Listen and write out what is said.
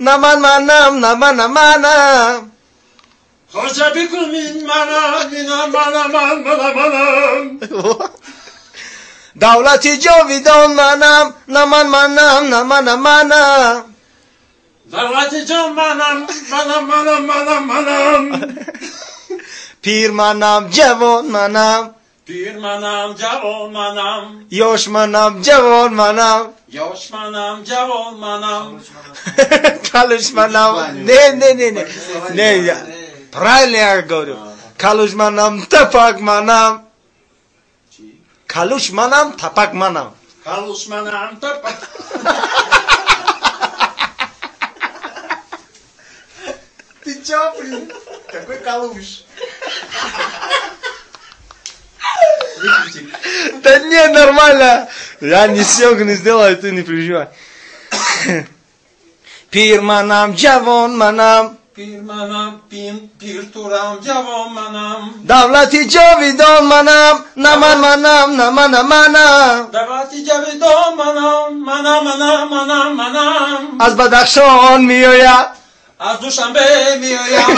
На ман манам, на мана манам. Хоҷа бикун мин манам, мина мана ман мана манам. Давлати ҷовидон манам, на ман манам, на мана манам. Давлати ҷон манам, манам манам манам манам. Пир манам, ҷавон манам. Пир манам, ҷавон манам. Ёш манам, ҷавон манам. Ёш манам, ҷавон манам. Калуш манам. Не, не, не, не. Не, я правильно я говорю. Калуш манам, тапак манам. Калуш манам, тапак манам. Калуш манам, тапак. Ты чё, блин? Какой калуш? Да не, нормально. Я не съемку не сделаю, ты не переживай. Пир манам, ҷавон манам. Пир манам, пир турам, ҷавон манам. Давлати ҷовидон манам, на ман манам, на мана манам. Давлати ҷовидон манам, мана мана мана манам. Аз Бадахшон меояд. Аз Душанбе меоям.